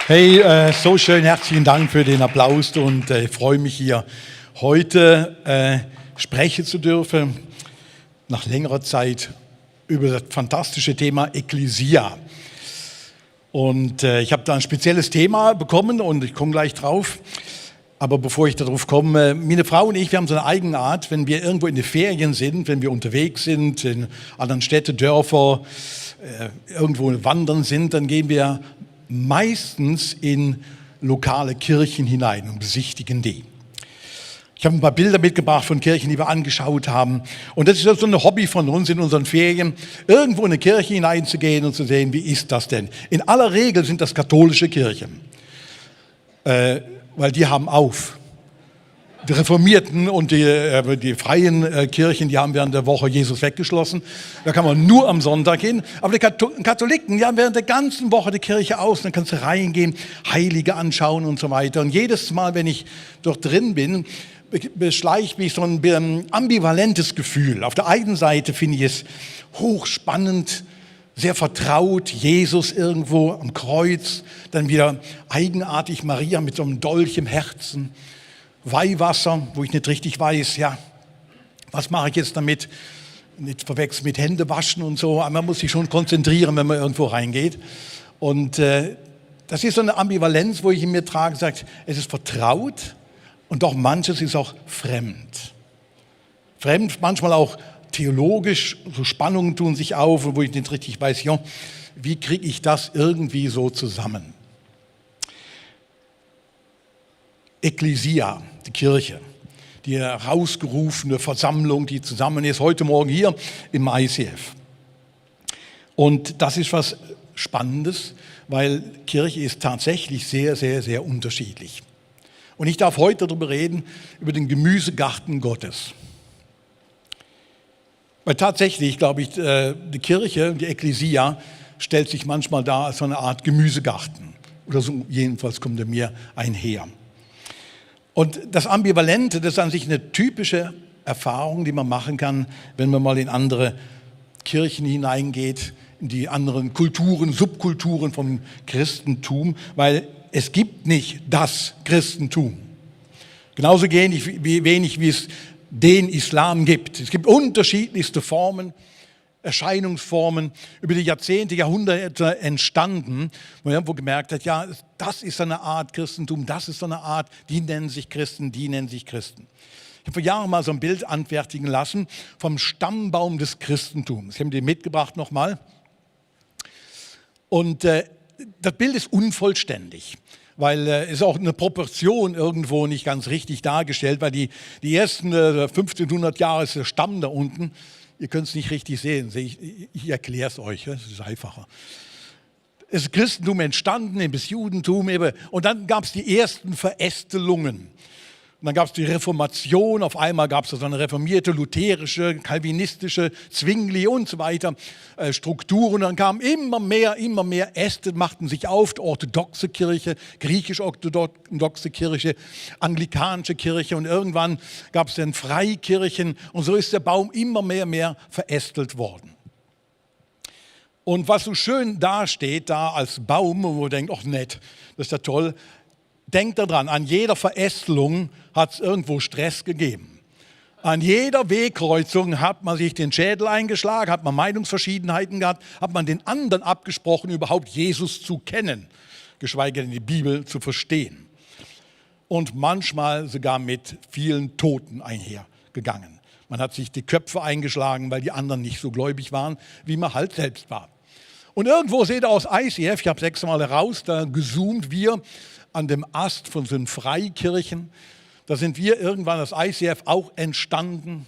Hey, so schön, herzlichen Dank für den Applaus und ich freue mich hier heute sprechen zu dürfen, nach längerer Zeit, über das fantastische Thema Ekklesia. Und ich habe da ein spezielles Thema bekommen und ich komme gleich drauf. Aber bevor ich darauf komme, meine Frau und ich, wir haben so eine Eigenart, wenn wir irgendwo in den Ferien sind, wenn wir unterwegs sind, in anderen Städten, Dörfer, irgendwo wandern sind, dann gehen wir meistens in lokale Kirchen hinein und besichtigen die. Ich habe ein paar Bilder mitgebracht von Kirchen, die wir angeschaut haben. Und das ist so ein Hobby von uns in unseren Ferien, irgendwo in eine Kirche hineinzugehen und zu sehen, wie ist das denn? In aller Regel sind das katholische Kirchen, weil die haben auf. Die Reformierten und die freien Kirchen, die haben während der Woche Jesus weggeschlossen. Da kann man nur am Sonntag hin. Aber die Katholiken, die haben während der ganzen Woche die Kirche aus. Dann kannst du reingehen, Heilige anschauen und so weiter. Und jedes Mal, wenn ich dort drin bin, beschleicht mich so ein ambivalentes Gefühl. Auf der einen Seite finde ich es hochspannend, sehr vertraut, Jesus irgendwo am Kreuz. Dann wieder eigenartig Maria mit so einem Dolch im Herzen. Weihwasser, wo ich nicht richtig weiß, ja, was mache ich jetzt damit? Nicht verwechseln mit Hände waschen und so, aber man muss sich schon konzentrieren, wenn man irgendwo reingeht. Und das ist so eine Ambivalenz, wo ich in mir trage und sage, es ist vertraut und doch manches ist auch fremd. Fremd, manchmal auch theologisch, so Spannungen tun sich auf, wo ich nicht richtig weiß, ja, wie kriege ich das irgendwie so zusammen? Ekklesia, die Kirche, die herausgerufene Versammlung, die zusammen ist, heute Morgen hier im ICF. Und das ist was Spannendes, weil Kirche ist tatsächlich sehr, sehr, sehr unterschiedlich. Und ich darf heute darüber reden, über den Gemüsegarten Gottes. Weil tatsächlich, glaube ich, die Kirche, die Ekklesia, stellt sich manchmal dar als so eine Art Gemüsegarten. Oder so jedenfalls kommt er mir einher. Und das Ambivalente, das ist an sich eine typische Erfahrung, die man machen kann, wenn man mal in andere Kirchen hineingeht, in die anderen Kulturen, Subkulturen vom Christentum, weil es gibt nicht das Christentum. Genauso wenig wie es den Islam gibt. Es gibt unterschiedlichste Formen, Erscheinungsformen, über die Jahrzehnte, Jahrhunderte entstanden, wo man irgendwo gemerkt hat, ja, das ist so eine Art Christentum, das ist so eine Art, die nennen sich Christen, die nennen sich Christen. Ich habe vor Jahren mal so ein Bild anfertigen lassen vom Stammbaum des Christentums. Ich habe dir mitgebracht nochmal. Und das Bild ist unvollständig, weil es auch eine Proportion irgendwo nicht ganz richtig dargestellt, weil die ersten 1500 Jahre ist der Stamm da unten. Ihr könnt es nicht richtig sehen, ich erkläre es euch, es ist einfacher. Es ist Christentum entstanden, bis Judentum eben, und dann gab es die ersten Verästelungen. Und dann gab es die Reformation, auf einmal gab es so eine reformierte, lutherische, kalvinistische, Zwingli und so weiter Strukturen. Dann kamen immer mehr Äste, machten sich auf, die orthodoxe Kirche, griechisch-orthodoxe Kirche, anglikanische Kirche und irgendwann gab es dann Freikirchen und so ist der Baum immer mehr verästelt worden. Und was so schön dasteht, da als Baum, wo man denkt, ach nett, das ist ja toll, denkt daran, an jeder Verästelung hat es irgendwo Stress gegeben. An jeder Wegkreuzung hat man sich den Schädel eingeschlagen, hat man Meinungsverschiedenheiten gehabt, hat man den anderen abgesprochen, überhaupt Jesus zu kennen, geschweige denn die Bibel zu verstehen. Und manchmal sogar mit vielen Toten einhergegangen. Man hat sich die Köpfe eingeschlagen, weil die anderen nicht so gläubig waren, wie man halt selbst war. Und irgendwo seht ihr aus ICF, ich habe 6 Mal raus, da gezoomt, wir an dem Ast von so den Freikirchen. Da sind wir irgendwann als ICF auch entstanden.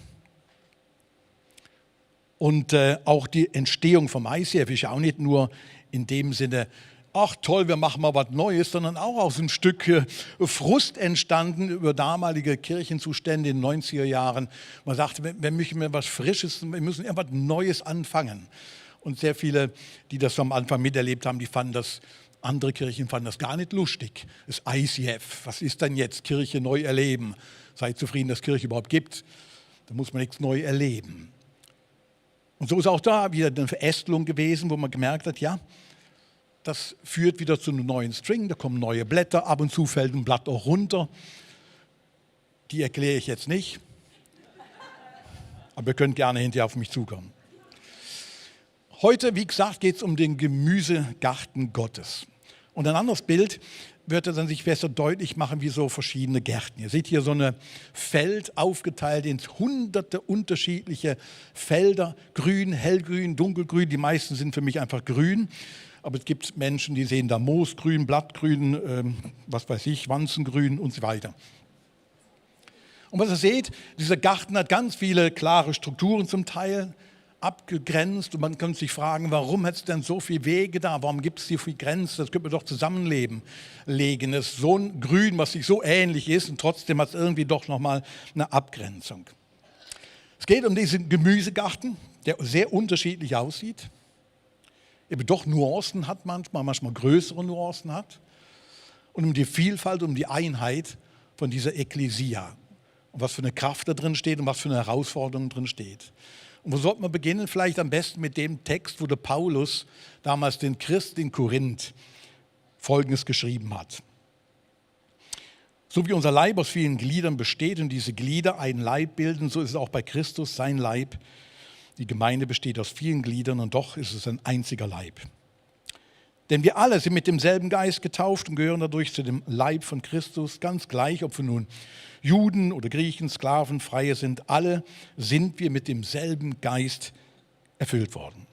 Und auch die Entstehung vom ICF ist ja auch nicht nur in dem Sinne, ach toll, wir machen mal was Neues, sondern auch aus ein Stück Frust entstanden über damalige Kirchenzustände in den 90er Jahren. Man sagte, wir möchten was Frisches, wir müssen irgendwas Neues anfangen. Und sehr viele, die das am Anfang miterlebt haben, andere Kirchen fanden das gar nicht lustig. Das ICF, was ist denn jetzt? Kirche neu erleben. Seid zufrieden, dass Kirche überhaupt gibt. Da muss man nichts neu erleben. Und so ist auch da wieder eine Verästelung gewesen, wo man gemerkt hat, ja, das führt wieder zu einem neuen String, da kommen neue Blätter, ab und zu fällt ein Blatt auch runter. Die erkläre ich jetzt nicht, aber ihr könnt gerne hinterher auf mich zukommen. Heute, wie gesagt, geht es um den Gemüsegarten Gottes. Und ein anderes Bild wird dann sich besser deutlich machen, wie so verschiedene Gärten. Ihr seht hier so ein Feld aufgeteilt in hunderte unterschiedliche Felder, grün, hellgrün, dunkelgrün. Die meisten sind für mich einfach grün. Aber es gibt Menschen, die sehen da Moosgrün, Blattgrün, was weiß ich, Wanzengrün und so weiter. Und was ihr seht, dieser Garten hat ganz viele klare Strukturen zum Teil, abgegrenzt. Und man könnte sich fragen, warum hat es denn so viele Wege da? Warum gibt es so viele Grenzen? Das könnte man doch zusammenlegen. Das ist so ein Grün, was sich so ähnlich ist und trotzdem hat es irgendwie doch nochmal eine Abgrenzung. Es geht um diesen Gemüsegarten, der sehr unterschiedlich aussieht, eben doch Nuancen hat manchmal größere Nuancen hat und um die Vielfalt, um die Einheit von dieser Ekklesia und was für eine Kraft da drin steht und was für eine Herausforderung drin steht. Und wo sollte man beginnen? Vielleicht am besten mit dem Text, wo der Paulus damals den Christen in Korinth Folgendes geschrieben hat. So wie unser Leib aus vielen Gliedern besteht und diese Glieder einen Leib bilden, so ist es auch bei Christus sein Leib. Die Gemeinde besteht aus vielen Gliedern und doch ist es ein einziger Leib. Denn wir alle sind mit demselben Geist getauft und gehören dadurch zu dem Leib von Christus, ganz gleich, ob wir nun Juden oder Griechen, Sklaven, Freie sind, alle sind wir mit demselben Geist erfüllt worden.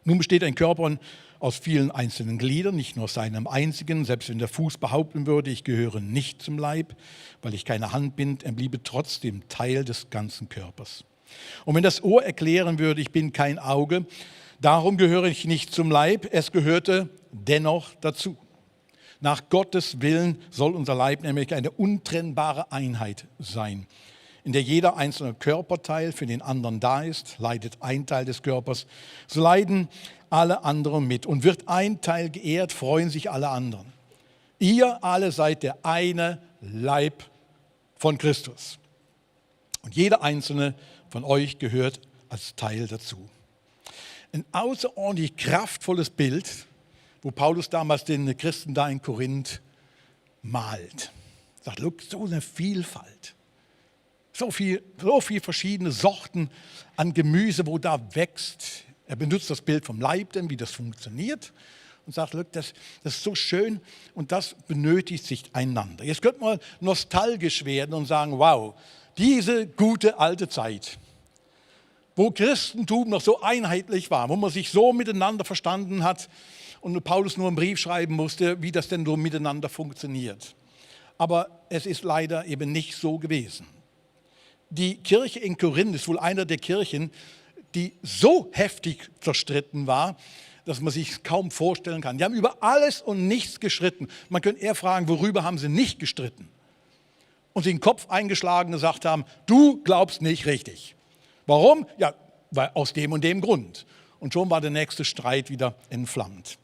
Nun besteht ein Körper aus vielen einzelnen Gliedern, nicht nur aus seinem einzigen. Selbst wenn der Fuß behaupten würde, ich gehöre nicht zum Leib, weil ich keine Hand bin, er bliebe trotzdem Teil des ganzen Körpers. Und wenn das Ohr erklären würde, ich bin kein Auge, darum gehöre ich nicht zum Leib, es gehörte dennoch dazu. Nach Gottes Willen soll unser Leib nämlich eine untrennbare Einheit sein, in der jeder einzelne Körperteil für den anderen da ist. Leidet ein Teil des Körpers, so leiden alle anderen mit. Und wird ein Teil geehrt, freuen sich alle anderen. Ihr alle seid der eine Leib von Christus. Und jeder einzelne von euch gehört als Teil dazu. Ein außerordentlich kraftvolles Bild, wo Paulus damals den Christen da in Korinth malt. Sagt, look, so eine Vielfalt, so viel verschiedene Sorten an Gemüse, wo da wächst. Er benutzt das Bild vom Leib, denn wie das funktioniert und sagt, look, das ist so schön und das benötigt sich einander. Jetzt könnte man nostalgisch werden und sagen, wow, diese gute alte Zeit, wo Christentum noch so einheitlich war, wo man sich so miteinander verstanden hat und Paulus nur einen Brief schreiben musste, wie das denn so miteinander funktioniert. Aber es ist leider eben nicht so gewesen. Die Kirche in Korinth ist wohl einer der Kirchen, die so heftig zerstritten war, dass man sich kaum vorstellen kann. Die haben über alles und nichts gestritten. Man könnte eher fragen, worüber haben sie nicht gestritten? Und sie den Kopf eingeschlagen und gesagt haben, du glaubst nicht richtig. Warum? Ja, weil aus dem und dem Grund. Und schon war der nächste Streit wieder entflammt.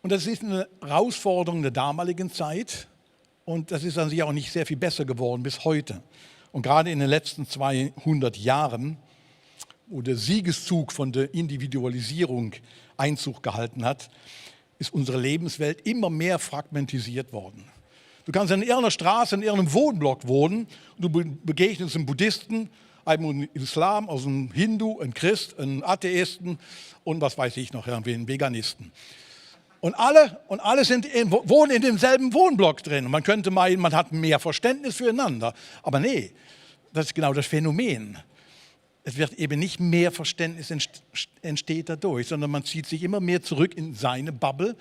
Und das ist eine Herausforderung der damaligen Zeit. Und das ist an sich auch nicht sehr viel besser geworden bis heute. Und gerade in den letzten 200 Jahren, wo der Siegeszug von der Individualisierung Einzug gehalten hat, ist unsere Lebenswelt immer mehr fragmentisiert worden. Du kannst in irgendeiner Straße, in irgendeinem Wohnblock wohnen und du begegnest einem Buddhisten, einem Islam, also einem Hindu, einem Christ, einem Atheisten und was weiß ich noch, irgendwie einen Veganisten. Und alle wohnen in demselben Wohnblock drin. Und man könnte meinen, man hat mehr Verständnis füreinander. Aber nee, das ist genau das Phänomen. Es wird eben nicht mehr Verständnis entsteht dadurch, sondern man zieht sich immer mehr zurück in seine Bubble,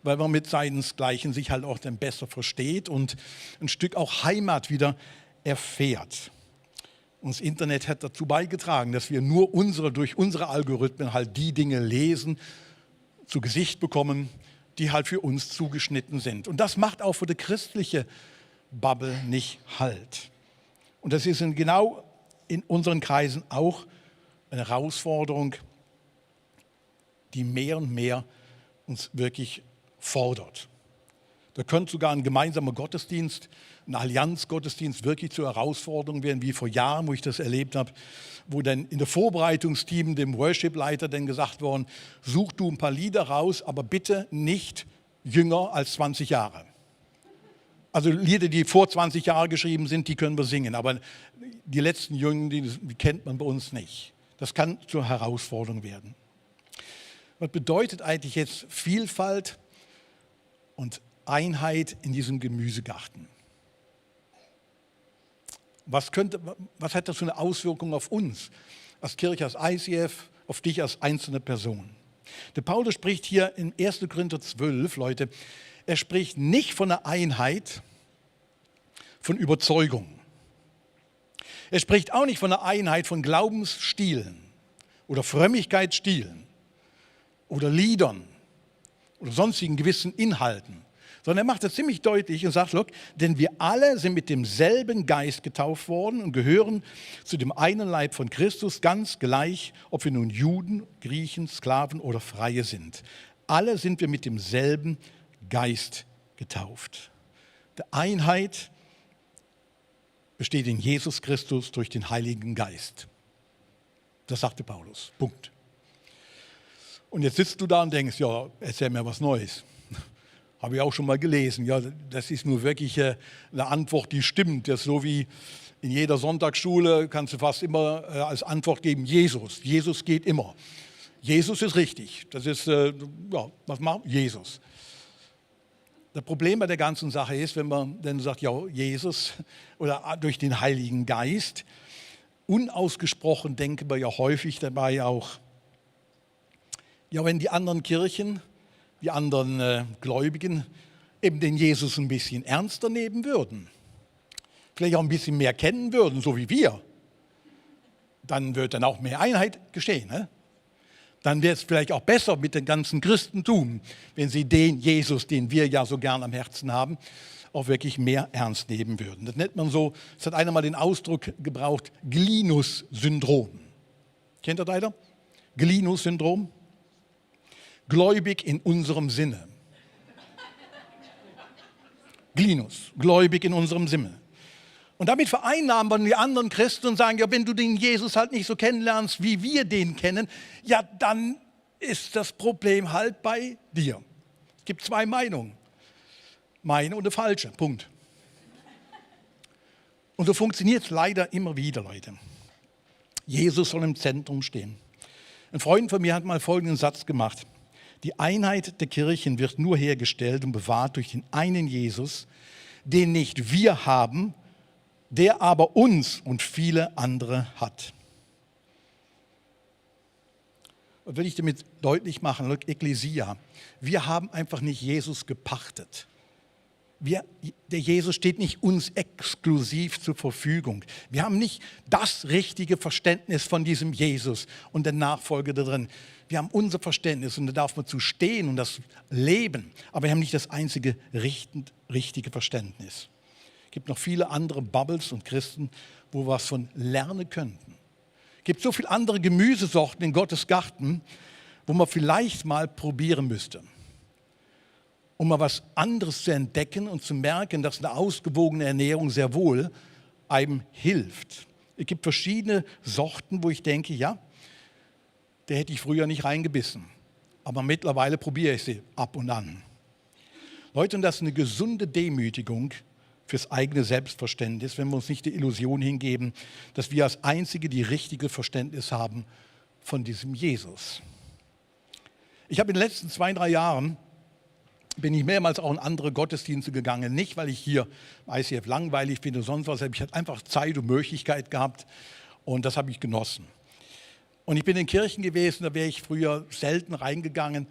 weil man mit seinesgleichen sich halt auch dann besser versteht und ein Stück auch Heimat wieder erfährt. Und das Internet hat dazu beigetragen, dass wir nur durch unsere Algorithmen halt die Dinge lesen, zu Gesicht bekommen, die halt für uns zugeschnitten sind. Und das macht auch für die christliche Bubble nicht Halt. Und das ist genau in unseren Kreisen auch eine Herausforderung, die mehr und mehr uns wirklich fordert. Da könnte sogar ein gemeinsamer Gottesdienst, ein Allianzgottesdienst wirklich zur Herausforderung werden, wie vor Jahren, wo ich das erlebt habe, wo dann in der Vorbereitungsteam dem Worship-Leiter dann gesagt worden, such du ein paar Lieder raus, aber bitte nicht jünger als 20 Jahre. Also Lieder, die vor 20 Jahren geschrieben sind, die können wir singen, aber die letzten Jungen, die kennt man bei uns nicht. Das kann zur Herausforderung werden. Was bedeutet eigentlich jetzt Vielfalt und Einheit in diesem Gemüsegarten? Was hat das für eine Auswirkung auf uns als Kirche, als ICF, auf dich als einzelne Person? Der Paulus spricht hier in 1. Korinther 12, Leute, er spricht nicht von einer Einheit von Überzeugung. Er spricht auch nicht von einer Einheit von Glaubensstilen oder Frömmigkeitsstilen oder Liedern oder sonstigen gewissen Inhalten, sondern er macht das ziemlich deutlich und sagt, look, denn wir alle sind mit demselben Geist getauft worden und gehören zu dem einen Leib von Christus, ganz gleich, ob wir nun Juden, Griechen, Sklaven oder Freie sind. Alle sind wir mit demselben Geist getauft. Die Einheit besteht in Jesus Christus durch den Heiligen Geist. Das sagte Paulus. Punkt. Und jetzt sitzt du da und denkst, ja, erzähl mir was Neues. Habe ich auch schon mal gelesen. Ja, das ist nur wirklich eine Antwort, die stimmt. Das ist so wie in jeder Sonntagsschule kannst du fast immer als Antwort geben, Jesus. Jesus geht immer. Jesus ist richtig. Das ist, was macht Jesus? Das Problem bei der ganzen Sache ist, wenn man dann sagt, ja, Jesus oder durch den Heiligen Geist, unausgesprochen denken wir ja häufig dabei auch, ja, wenn die anderen Kirchen, die anderen Gläubigen eben den Jesus ein bisschen ernster nehmen würden, vielleicht auch ein bisschen mehr kennen würden, so wie wir, dann wird dann auch mehr Einheit geschehen. Ne? Dann wäre es vielleicht auch besser mit dem ganzen Christentum, wenn sie den Jesus, den wir ja so gern am Herzen haben, auch wirklich mehr ernst nehmen würden. Das nennt man so, es hat einer mal den Ausdruck gebraucht, Glinus-Syndrom. Kennt ihr das einer? Glinus-Syndrom? Gläubig in unserem Sinne. Glinus, gläubig in unserem Sinne. Und damit vereinnahmen wir die anderen Christen und sagen, ja, wenn du den Jesus halt nicht so kennenlernst, wie wir den kennen, ja, dann ist das Problem halt bei dir. Es gibt zwei Meinungen. Meine und eine falsche, Punkt. Und so funktioniert es leider immer wieder, Leute. Jesus soll im Zentrum stehen. Ein Freund von mir hat mal folgenden Satz gemacht. Die Einheit der Kirchen wird nur hergestellt und bewahrt durch den einen Jesus, den nicht wir haben, der aber uns und viele andere hat. Was will ich damit deutlich machen? Ekklesia, wir haben einfach nicht Jesus gepachtet. Der Jesus steht nicht uns exklusiv zur Verfügung. Wir haben nicht das richtige Verständnis von diesem Jesus und der Nachfolge da drin. Wir haben unser Verständnis und da darf man zu stehen und das leben. Aber wir haben nicht das einzige richtige Verständnis. Es gibt noch viele andere Bubbles und Christen, wo wir was von lernen könnten. Es gibt so viele andere Gemüsesorten in Gottes Garten, wo man vielleicht mal probieren müsste, um mal was anderes zu entdecken und zu merken, dass eine ausgewogene Ernährung sehr wohl einem hilft. Es gibt verschiedene Sorten, wo ich denke, ja, da hätte ich früher nicht reingebissen. Aber mittlerweile probiere ich sie ab und an. Leute, und das ist eine gesunde Demütigung fürs eigene Selbstverständnis, wenn wir uns nicht die Illusion hingeben, dass wir als Einzige die richtige Verständnis haben von diesem Jesus. Ich habe in den letzten 2-3 Jahren bin ich mehrmals auch in andere Gottesdienste gegangen. Nicht, weil ich hier im ICF langweilig bin oder sonst was. Ich hatte einfach Zeit und Möglichkeit gehabt und das habe ich genossen. Und ich bin in Kirchen gewesen, da wäre ich früher selten reingegangen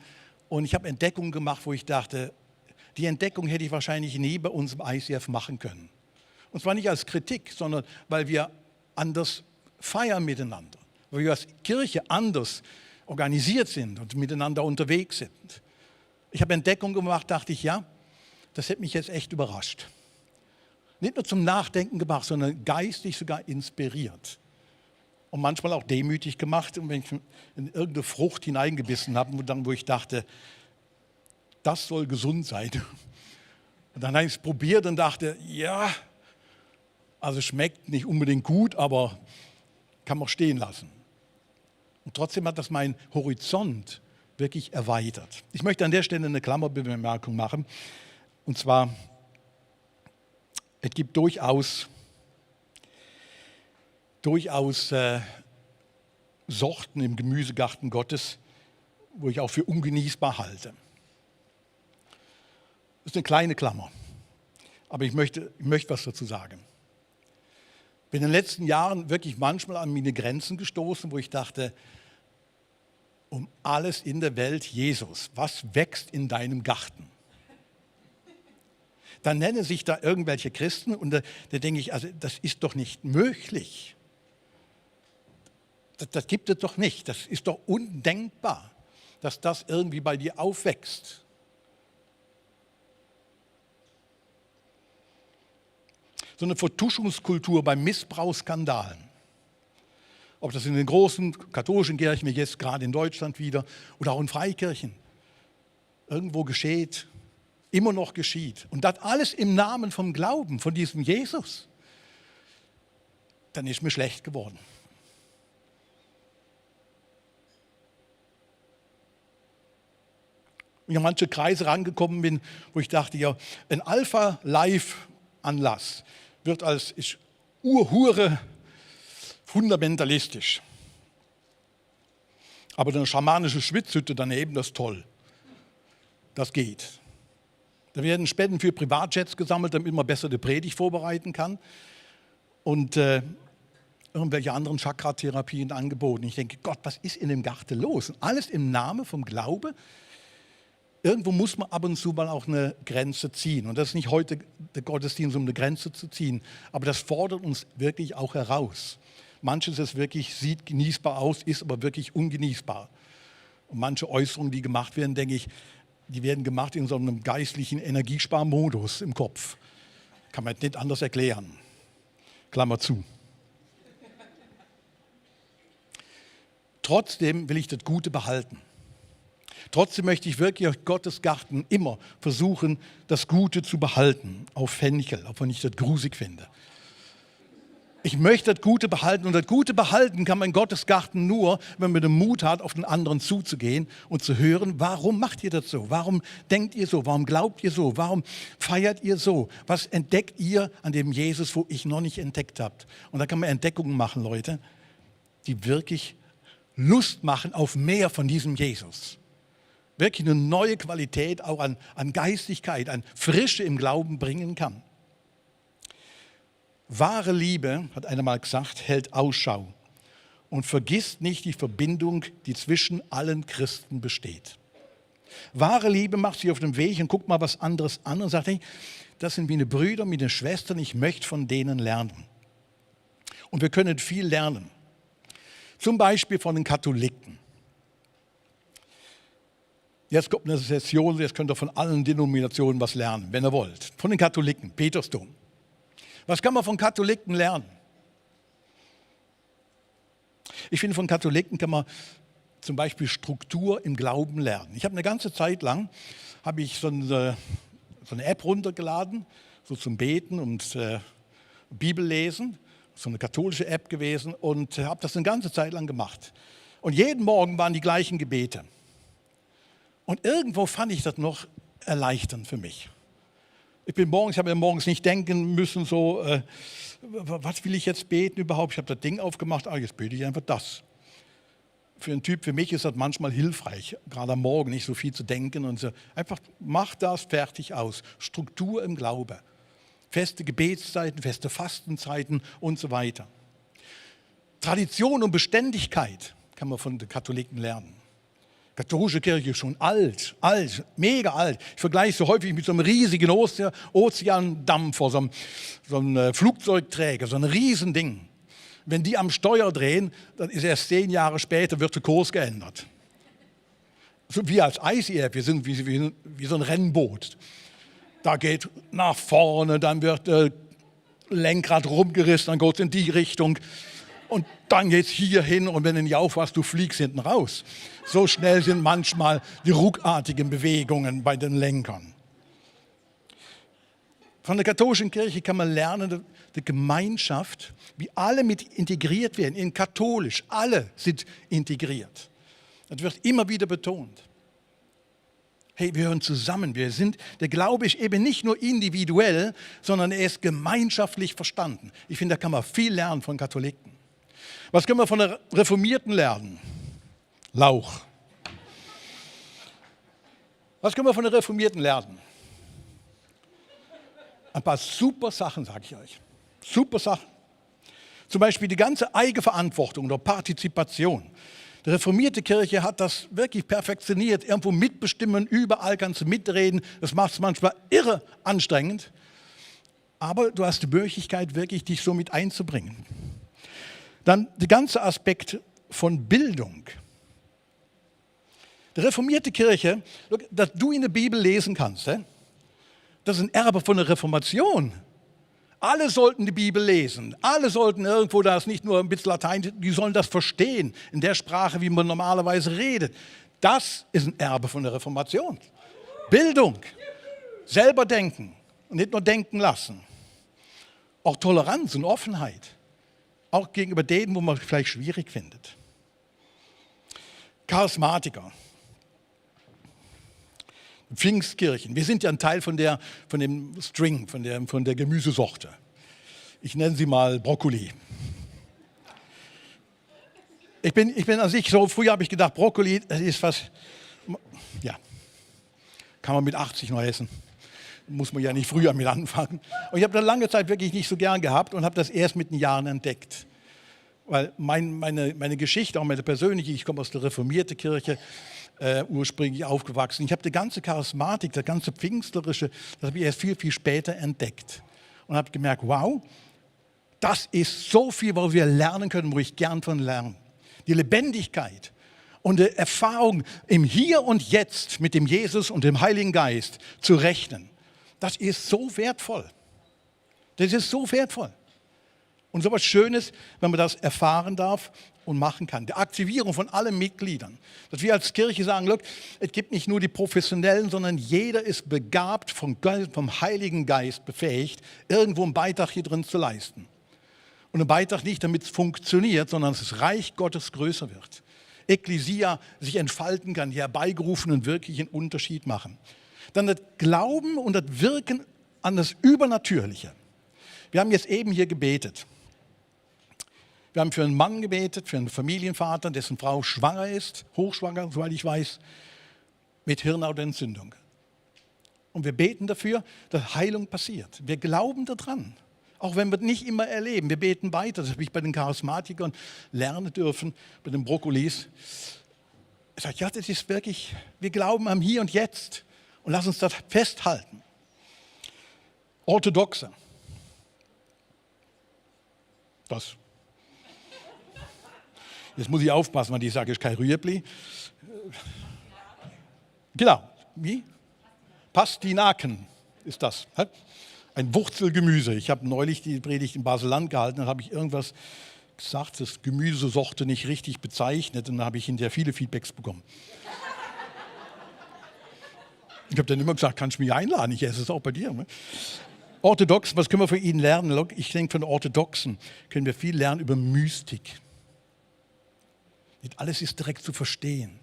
und ich habe Entdeckungen gemacht, wo ich dachte, die Entdeckung hätte ich wahrscheinlich nie bei uns im ICF machen können. Und zwar nicht als Kritik, sondern weil wir anders feiern miteinander, weil wir als Kirche anders organisiert sind und miteinander unterwegs sind. Ich habe Entdeckungen gemacht, dachte ich, ja, das hätte mich jetzt echt überrascht. Nicht nur zum Nachdenken gebracht, sondern geistig sogar inspiriert. Und manchmal auch demütig gemacht, und wenn ich in irgendeine Frucht hineingebissen habe, wo ich dachte, das soll gesund sein, Und dann habe ich es probiert und dachte, ja, also schmeckt nicht unbedingt gut, aber kann man stehen lassen. Und trotzdem hat das meinen Horizont wirklich erweitert. Ich möchte an der Stelle eine Klammerbemerkung machen. Und zwar, es gibt durchaus Sorten im Gemüsegarten Gottes, wo ich auch für ungenießbar halte. Das ist eine kleine Klammer, aber ich möchte was dazu sagen. Ich bin in den letzten Jahren wirklich manchmal an meine Grenzen gestoßen, wo ich dachte, um alles in der Welt, Jesus, was wächst in deinem Garten? Dann nennen sich da irgendwelche Christen und da denke ich, also das ist doch nicht möglich. Das gibt es doch nicht. Das ist doch undenkbar, dass das irgendwie bei dir aufwächst. So eine Vertuschungskultur bei Missbrauchsskandalen. Ob das in den großen katholischen Kirchen, wie jetzt gerade in Deutschland wieder, oder auch in Freikirchen, irgendwo geschieht, immer noch geschieht. Und das alles im Namen vom Glauben, von diesem Jesus. Dann ist mir schlecht geworden. Und ich an manche Kreise rangekommen bin, wo ich dachte, ja, ein Alpha-Live-Anlass wird als Urhure fundamentalistisch. Aber eine schamanische Schwitzhütte daneben, das ist toll. Das geht. Da werden Spenden für Privatjets gesammelt, damit man besser die Predigt vorbereiten kann. Und irgendwelche anderen Chakra-Therapien angeboten. Ich denke, Gott, was ist in dem Garten los? Und alles im Namen vom Glaube. Irgendwo muss man ab und zu mal auch eine Grenze ziehen. Und das ist nicht heute der Gottesdienst, um eine Grenze zu ziehen. Aber das fordert uns wirklich auch heraus. Manches ist wirklich, sieht genießbar aus, ist aber wirklich ungenießbar. Und manche Äußerungen, die gemacht werden, denke ich, die werden gemacht in so einem geistlichen Energiesparmodus im Kopf. Kann man nicht anders erklären. Klammer zu. Trotzdem will ich das Gute behalten. Trotzdem möchte ich wirklich aus Gottes Garten immer versuchen, das Gute zu behalten. Auf Fenchel, auch wenn ich das grusig finde. Ich möchte das Gute behalten und das Gute behalten kann man in Gottes Garten nur, wenn man den Mut hat, auf den anderen zuzugehen und zu hören, warum macht ihr das so? Warum denkt ihr so? Warum glaubt ihr so? Warum feiert ihr so? Was entdeckt ihr an dem Jesus, wo ich noch nicht entdeckt habe? Und da kann man Entdeckungen machen, Leute, die wirklich Lust machen auf mehr von diesem Jesus. Wirklich eine neue Qualität auch an Geistigkeit, an Frische im Glauben bringen kann. Wahre Liebe, hat einer mal gesagt, hält Ausschau und vergisst nicht die Verbindung, die zwischen allen Christen besteht. Wahre Liebe macht sich auf den Weg und guckt mal was anderes an und sagt, hey, das sind meine Brüder, meine Schwestern, ich möchte von denen lernen. Und wir können viel lernen. Zum Beispiel von den Katholiken. Jetzt kommt eine Session, jetzt könnt ihr von allen Denominationen was lernen, wenn ihr wollt. Von den Katholiken, Petersdom. Was kann man von Katholiken lernen? Ich finde, von Katholiken kann man zum Beispiel Struktur im Glauben lernen. Ich habe eine ganze Zeit lang so eine App runtergeladen, so zum Beten und Bibellesen, so eine katholische App gewesen und habe das eine ganze Zeit lang gemacht. Und jeden Morgen waren die gleichen Gebete. Und irgendwo fand ich das noch erleichternd für mich. Ich habe ja morgens nicht denken müssen, was will ich jetzt beten überhaupt? Ich habe das Ding aufgemacht, jetzt bete ich einfach das. Für einen Typ, für mich ist das manchmal hilfreich, gerade am Morgen nicht so viel zu denken und so. Einfach mach das fertig aus. Struktur im Glaube. Feste Gebetszeiten, feste Fastenzeiten und so weiter. Tradition und Beständigkeit kann man von den Katholiken lernen. Katholische Kirche ist schon alt, mega alt. Ich vergleiche so häufig mit so einem riesigen Ozeandampfer, so einem Flugzeugträger, so ein Riesending. Wenn die am Steuer drehen, dann ist erst 10 Jahre später, wird der Kurs geändert. So wie als ICF, wir sind wie so ein Rennboot. Da geht nach vorne, dann wird Lenkrad rumgerissen, dann geht es in die Richtung. Und dann geht es hier hin und wenn du nicht aufpasst, du fliegst hinten raus. So schnell sind manchmal die ruckartigen Bewegungen bei den Lenkern. Von der katholischen Kirche kann man lernen, die Gemeinschaft, wie alle mit integriert werden. In katholisch, alle sind integriert. Das wird immer wieder betont. Hey, wir hören zusammen. Der Glaube ist eben nicht nur individuell, sondern er ist gemeinschaftlich verstanden. Ich finde, da kann man viel lernen von Katholiken. Was können wir von der Reformierten lernen? Lauch. Was können wir von der Reformierten lernen? Ein paar super Sachen, sage ich euch. Super Sachen. Zum Beispiel die ganze Eigenverantwortung oder Partizipation. Die reformierte Kirche hat das wirklich perfektioniert. Irgendwo mitbestimmen, überall kannst du mitreden. Das macht es manchmal irre anstrengend. Aber du hast die Möglichkeit, wirklich dich so mit einzubringen. Dann der ganze Aspekt von Bildung. Die reformierte Kirche, dass du in der Bibel lesen kannst, das ist ein Erbe von der Reformation. Alle sollten die Bibel lesen. Alle sollten irgendwo, da ist nicht nur ein bisschen Latein, die sollen das verstehen, in der Sprache, wie man normalerweise redet. Das ist ein Erbe von der Reformation. Bildung, selber denken und nicht nur denken lassen. Auch Toleranz und Offenheit, auch gegenüber denen, wo man es vielleicht schwierig findet. Charismatiker. Pfingstkirchen. Wir sind ja ein Teil von dem String, von der Gemüsesorte. Ich nenne sie mal Brokkoli. Ich bin an sich so, früher habe ich gedacht, Brokkoli, das ist was, ja, kann man mit 80 noch essen. Muss man ja nicht früher mit anfangen. Und ich habe das lange Zeit wirklich nicht so gern gehabt und habe das erst mit den Jahren entdeckt. Weil meine Geschichte, auch meine persönliche, ich komme aus der reformierten Kirche, ursprünglich aufgewachsen. Ich habe die ganze Charismatik, das ganze Pfingstlerische, das habe ich erst viel, viel später entdeckt. Und habe gemerkt, wow, das ist so viel, was wir lernen können, wo ich gern von lerne. Die Lebendigkeit und die Erfahrung im Hier und Jetzt mit dem Jesus und dem Heiligen Geist zu rechnen, das ist so wertvoll. Das ist so wertvoll. Und so etwas Schönes, wenn man das erfahren darf und machen kann. Die Aktivierung von allen Mitgliedern. Dass wir als Kirche sagen, look, es gibt nicht nur die Professionellen, sondern jeder ist begabt, vom Heiligen Geist befähigt, irgendwo einen Beitrag hier drin zu leisten. Und einen Beitrag nicht, damit es funktioniert, sondern dass das Reich Gottes größer wird. Ekklesia sich entfalten kann, die Herbeigerufenen wirklich einen Unterschied machen. Dann das Glauben und das Wirken an das Übernatürliche. Wir haben jetzt eben hier gebetet. Wir haben für einen Mann gebetet, für einen Familienvater, dessen Frau schwanger ist, hochschwanger, soweit ich weiß, mit Hirnhautentzündung. Und wir beten dafür, dass Heilung passiert. Wir glauben daran, auch wenn wir es nicht immer erleben. Wir beten weiter. Das habe ich bei den Charismatikern lernen dürfen, bei den Brokkolis. Ich sage, ja, das ist wirklich, wir glauben am Hier und Jetzt und lass uns das festhalten. Orthodoxe. Das. Jetzt muss ich aufpassen, weil ich sage, es ist kein Rüebli. Genau, wie? Pastinaken ist das. Ein Wurzelgemüse. Ich habe neulich die Predigt in Basel-Land gehalten, dann habe ich irgendwas gesagt, das Gemüsesorte nicht richtig bezeichnet und dann habe ich hinterher viele Feedbacks bekommen. Ich habe dann immer gesagt, kannst du mich einladen, ich esse es auch bei dir. Ne? Orthodox, was können wir von ihnen lernen? Ich denke, von den Orthodoxen können wir viel lernen über Mystik. Nicht alles ist direkt zu verstehen.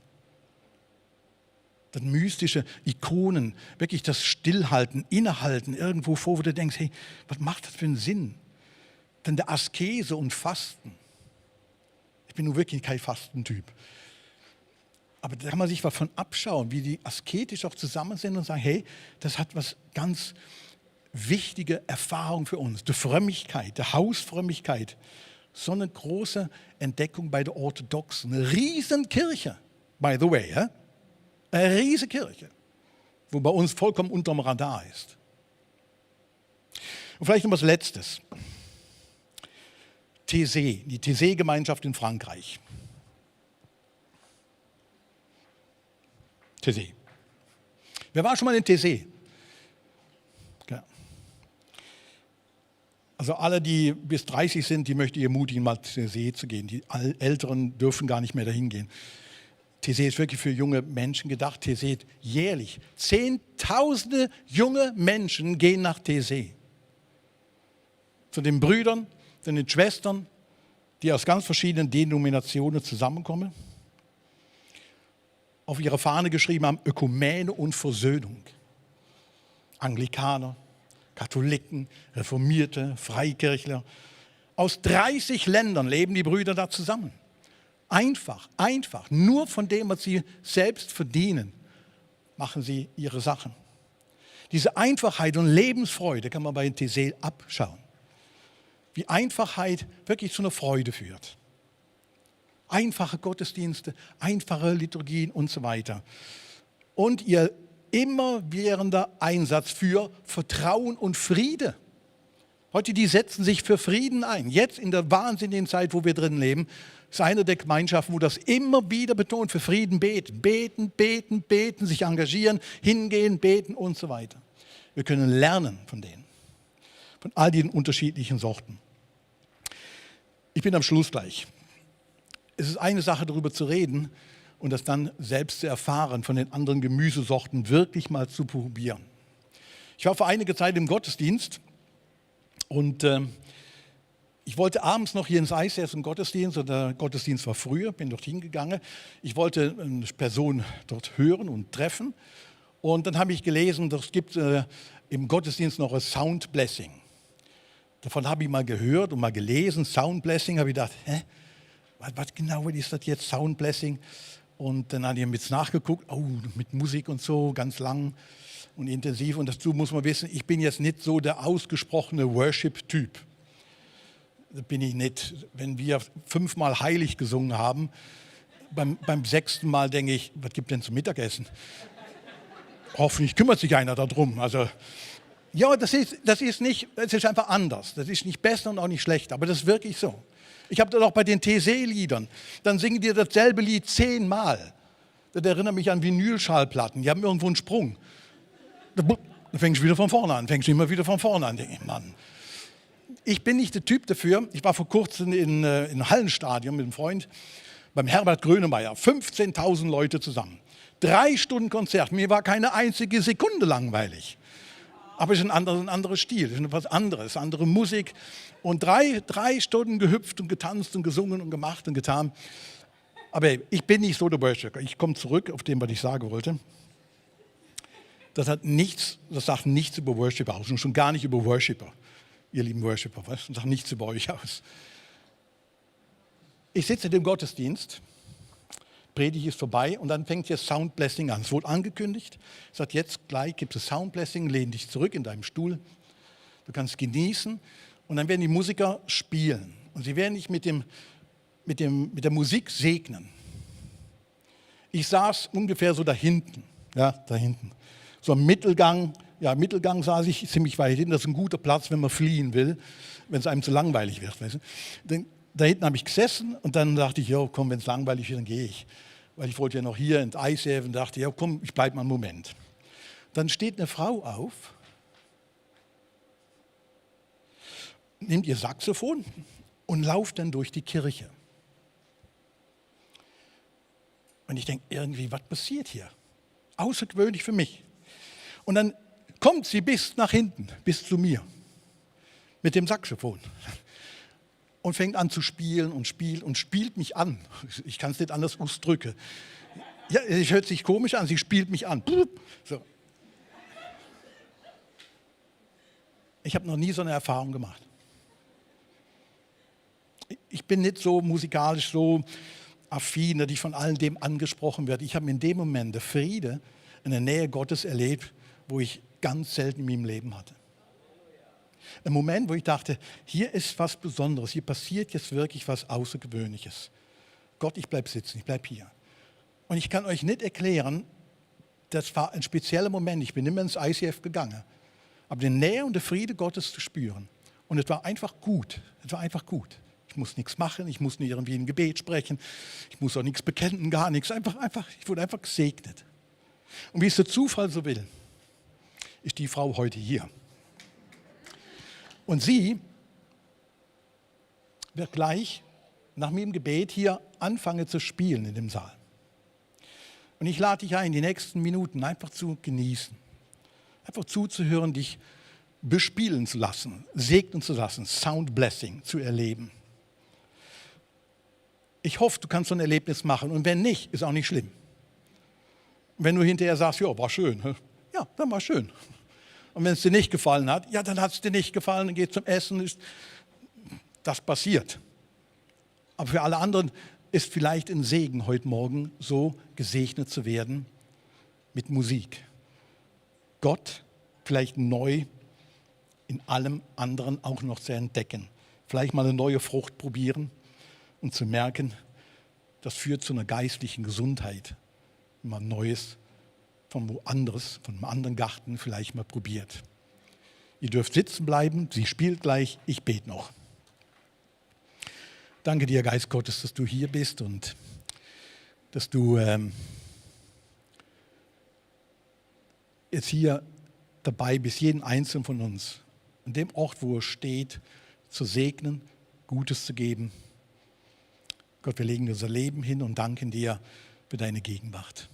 Das mystische Ikonen, wirklich das Stillhalten, Innehalten, irgendwo vor, wo du denkst, hey, was macht das für einen Sinn? Dann der Askese und Fasten. Ich bin nun wirklich kein Fastentyp. Aber da kann man sich was von abschauen, wie die asketisch auch zusammen sind und sagen, hey, das hat was ganz wichtige Erfahrung für uns. Die Frömmigkeit, die Hausfrömmigkeit. So eine große Entdeckung bei der Orthodoxen. Eine Riesenkirche, by the way. Ja? Eine riesige Kirche, wo bei uns vollkommen unterm Radar ist. Und vielleicht noch was Letztes. Thésée, die Thésée-Gemeinschaft in Frankreich. Thésée. Wer war schon mal in Thésée? Genau. Also alle, die bis 30 sind, die möchte ich ermutigen, mal zur See zu gehen. Die Älteren dürfen gar nicht mehr dahin gehen. TC ist wirklich für junge Menschen gedacht. TC jährlich. Zehntausende junge Menschen gehen nach TC. Zu den Brüdern, zu den Schwestern, die aus ganz verschiedenen Denominationen zusammenkommen. Auf ihre Fahne geschrieben haben, Ökumene und Versöhnung. Anglikaner, Katholiken, Reformierte, Freikirchler. Aus 30 Ländern leben die Brüder da zusammen. Einfach, nur von dem, was sie selbst verdienen, machen sie ihre Sachen. Diese Einfachheit und Lebensfreude kann man bei TC abschauen. Wie Einfachheit wirklich zu einer Freude führt. Einfache Gottesdienste, einfache Liturgien und so weiter. Und ihr immerwährender Einsatz für Vertrauen und Friede. Heute, die setzen sich für Frieden ein. Jetzt in der wahnsinnigen Zeit, wo wir drin leben, ist eine der Gemeinschaften, wo das immer wieder betont, für Frieden beten. Beten, sich engagieren, hingehen, beten und so weiter. Wir können lernen von denen, von all den unterschiedlichen Sorten. Ich bin am Schluss gleich. Es ist eine Sache, darüber zu reden und das dann selbst zu erfahren, von den anderen Gemüsesorten wirklich mal zu probieren. Ich war vor einiger Zeit im Gottesdienst und ich wollte abends noch hier ins ICF im Gottesdienst, und der Gottesdienst war früher, bin dorthin gegangen. Ich wollte eine Person dort hören und treffen. Und dann habe ich gelesen, es gibt im Gottesdienst noch ein Sound Blessing. Davon habe ich mal gehört und mal gelesen, Sound Blessing, habe ich gedacht, was genau ist das jetzt, Sound Blessing? Und dann habe ich jetzt nachgeguckt, mit Musik und so, ganz lang und intensiv. Und dazu muss man wissen, ich bin jetzt nicht so der ausgesprochene Worship-Typ. Das bin ich nicht. Wenn wir 5-mal heilig gesungen haben, beim 6. Mal denke ich, was gibt denn zum Mittagessen? Hoffentlich kümmert sich einer darum. Also, ja, das ist einfach anders. Das ist nicht besser und auch nicht schlechter, aber das ist wirklich so. Ich habe das auch bei den TC-Liedern. Dann singen die dasselbe Lied 10-mal. Das erinnert mich an Vinylschallplatten. Die haben irgendwo einen Sprung. Dann fängst du wieder von vorne an. Fängst du immer wieder von vorne an. Denke ich, Mann. Ich bin nicht der Typ dafür. Ich war vor kurzem in einem Hallenstadion mit einem Freund beim Herbert Grönemeyer. 15.000 Leute zusammen. 3 Stunden Konzert. Mir war keine einzige Sekunde langweilig. Aber es ist ein anderer Stil, es ist etwas anderes, andere Musik. Und 3 Stunden gehüpft und getanzt und gesungen und gemacht und getan. Aber ich bin nicht so der Worshipper. Ich komme zurück auf dem, was ich sagen wollte. Das sagt nichts über Worshipper aus und schon gar nicht über Worshipper. Ihr lieben Worshipper, was? Das sagt nichts über euch aus. Ich sitze in dem Gottesdienst, Predigt ist vorbei und dann fängt jetzt Sound Blessing an. Es wurde angekündigt, sagt jetzt gleich gibt es Sound Blessing, lehn dich zurück in deinem Stuhl, du kannst genießen und dann werden die Musiker spielen und sie werden dich mit der Musik segnen. Ich saß ungefähr so da hinten, so am Mittelgang. Ja, im Mittelgang saß ich ziemlich weit hinten. Das ist ein guter Platz, wenn man fliehen will, wenn es einem zu langweilig wird. Weißt du? Da hinten habe ich gesessen und dann dachte ich, ja, komm, wenn es langweilig wird, dann gehe ich. Weil ich wollte ja noch hier ins ICF und dachte, ja, komm, ich bleibe mal einen Moment. Dann steht eine Frau auf, nimmt ihr Saxophon und lauft dann durch die Kirche. Und ich denke, irgendwie, was passiert hier? Außergewöhnlich für mich. Und dann kommt sie bis nach hinten, bis zu mir, mit dem Saxophon. Und fängt an zu spielen und spielt mich an. Ich kann es nicht anders ausdrücken. Ja, es hört sich komisch an, sie spielt mich an. So. Ich habe noch nie so eine Erfahrung gemacht. Ich bin nicht so musikalisch so affin, dass ich von all dem angesprochen werde. Ich habe in dem Moment der Friede in der Nähe Gottes erlebt, wo ich ganz selten in meinem Leben hatte. Ein Moment, wo ich dachte, hier ist was Besonderes, hier passiert jetzt wirklich was Außergewöhnliches. Gott, ich bleibe sitzen, ich bleibe hier. Und ich kann euch nicht erklären, das war ein spezieller Moment, ich bin immer ins ICF gegangen, aber die Nähe und der Friede Gottes zu spüren. Und es war einfach gut, Ich muss nichts machen, ich muss nicht irgendwie ein Gebet sprechen, ich muss auch nichts bekennen, gar nichts, ich wurde einfach gesegnet. Und wie es der Zufall so will, ist die Frau heute hier. Und sie wird gleich nach meinem Gebet hier anfangen zu spielen in dem Saal. Und ich lade dich ein, die nächsten Minuten einfach zu genießen. Einfach zuzuhören, dich bespielen zu lassen, segnen zu lassen, Sound Blessing zu erleben. Ich hoffe, du kannst so ein Erlebnis machen. Und wenn nicht, ist auch nicht schlimm. Wenn du hinterher sagst, ja, war schön. Ja, dann war schön. Und wenn es dir nicht gefallen hat, ja, dann hat es dir nicht gefallen, dann geh zum Essen. Das passiert. Aber für alle anderen ist vielleicht ein Segen, heute Morgen so gesegnet zu werden mit Musik. Gott vielleicht neu in allem anderen auch noch zu entdecken. Vielleicht mal eine neue Frucht probieren und zu merken, das führt zu einer geistlichen Gesundheit. Mal Neues von woanders, von einem anderen Garten vielleicht mal probiert. Ihr dürft sitzen bleiben, sie spielt gleich, ich bete noch. Danke dir, Geist Gottes, dass du hier bist und dass du jetzt hier dabei bist, jeden Einzelnen von uns, an dem Ort, wo er steht, zu segnen, Gutes zu geben. Gott, wir legen unser Leben hin und danken dir für deine Gegenwart.